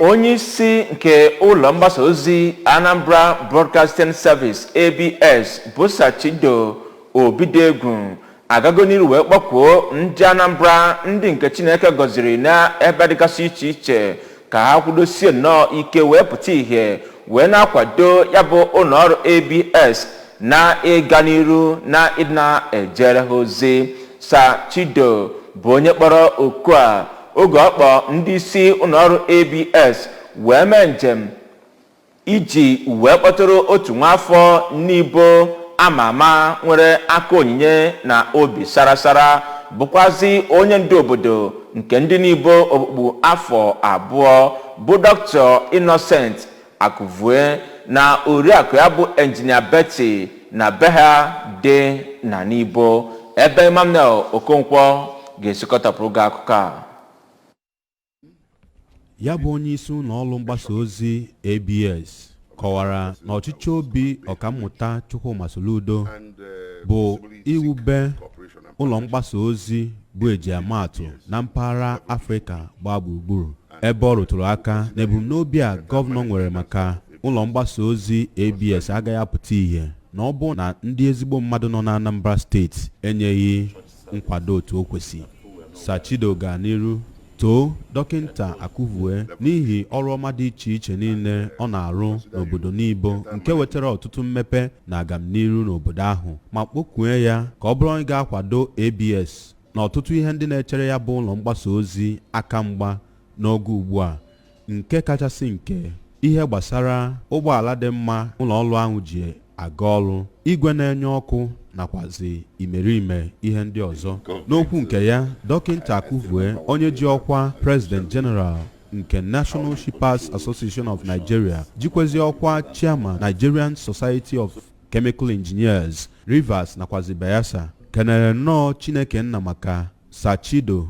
Onye isi nke ụlọ mgbasa ozi Anambra Broadcasting Service, ABS, bụ Sir Chido Obidegwu agago n'iru wee kpọkuo ndị Anambra, ndị nke Chineke gọziri n'ebe dịgasị iche iche, ka ha kwudosie nnọọ ike wee pụta ìhè wee na-akwado ya bụ ụlọọrụ ABS na ịga n'iru na ịdị na-ejere ha ozi. Sir Chido bụ onye kpọrọ oku a oge ọ kpọ ndị isi ụlọọrụ ABS wee mee njem iji wee kpọtụrụ otu nwaafọ Nibo ama ama nwere aka onyinye na obi sarasara, bụkwazi onye ndu obodo nke ndị Nibo okpukpu afọ 2, bụ Dr. Innocent Akuvue na oriakụ ya bụ Engineer Betty na be ha dị na Nibo, ebe Emmanuel Okonkwo ga-esikọtapụrụ gị akụkọ a. Ya bụ onye isi ụlọ ọrụ mgbasa ozi ABS kọwara na ọchịchị obi Ọkammụta Chukwuma Soludo bụ iwube ụlọ mgbasa ozi bụ ejiamaatụ na mpaghara Afrịka gbaa gburugburu, ebe ọ rụtụrụ aka na ebumnobi a gọvanọ nwere maka ụlọ mgbasa ozi ABS agaghị apụta ìhè na ọ bụ na ndị ezigbo mmadụ nọ na Anambra Steeti enyeghị nkwado otu o kwesị. Sir Chido gaa n'iru too Dọkịnta Akuvue n'ihi ọrụ ọma dị iche iche niile ọ na-arụ n'obodo Nibo, nke wetara ọtụtụ mmepe na agamniru n'obodo ahụ, ma kpọkue ya ka ọ bụrụ onye ga-akwado ABS na ọtụtụ ihe ndị na-echere ya bụ ụlọ mgbasa ozi aka mgba n'oge ugbu a, nke kachasị nke ihe gbasara ụgbọala dị mma ụlọ ọrụ ahụ ji aga ọrụ, igwe na-enye ọkụ, nakwazi imerime ihe ndị ọzọ. N'okwu nke ya, Dọkịnta Akuvue, onye ji ọkwa President General nke National Shippers Association of Nigeria, jikwezi ọkwa Chairman, Nigerian Society of Chemical Engineers, Rivers nakwazi Bayelsa, kenere nnọọ Chineke nna maka Sir Chido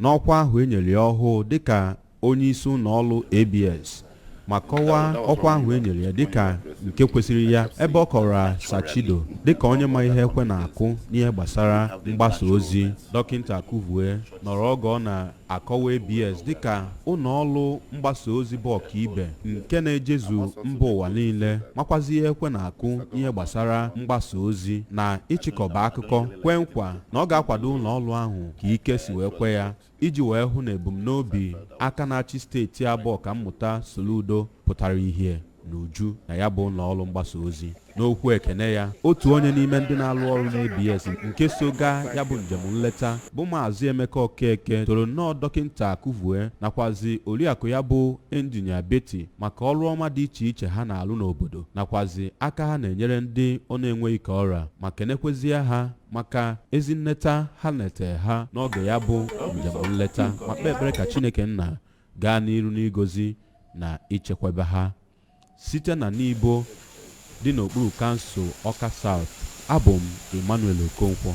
n'ọkwa ahụ enyere ya ọhụụ dịka onye isi ụlọ ọrụ ABS, ma kọwaa ọkwa ahụ e nyere ya dịka nke kwesịrị ya, ebe ọ kọwara Sir Chido dịka onye ma ihe ekwe na-akụ n'ihe gbasara mgbasa ozi. Dọkịnta Akuvue nọrọ oge ọ na-akọwa ABS dịka ụlọ ọrụ mgbasa ozi bụ ọkaibe nke na-ejezu mba ụwa niile, makwazi ihe ekwe na-akụ n'ihe gbasara mgbasa ozi na ịchịkọba akụkọ, kwee nkwa na ọ ga-akwado ụlọ ọrụ ahụ ka ike si wee kwe ya iji wee hụ na ebumnobi aka na-achị steeti abụọ, Ọkammụta Soludo, pụtara ihe n'uju na ya bụ ụlọ ọrụ mgbasa ozi. N'okwu ekene ya, otu onye n'ime ndị na-alụ ọrụ n'ABS nke so gaa ya bụ njem nleta, bụ Maazị Emeka Okeke, toro nnọọ Dọkịnta Akuvue nakwazi oriakụ ya bụ Engineer Betty maka ọrụ ọma dị iche iche ha na-alụ n'obodo nakwazi aka ha na-enyere ndị ọ na-enweghị ka ọra, ma kenekwezie ha maka ezi nneta ha nete ha n'oge ya bụ njem nleta, ma kpee ekpere ka Chineke nna gaa n'iru n'igozi na ichekwaba ha. Site na Nibo dị n'okpuru kansụl Ọka South, abụ m Emmanuel Okonkwo.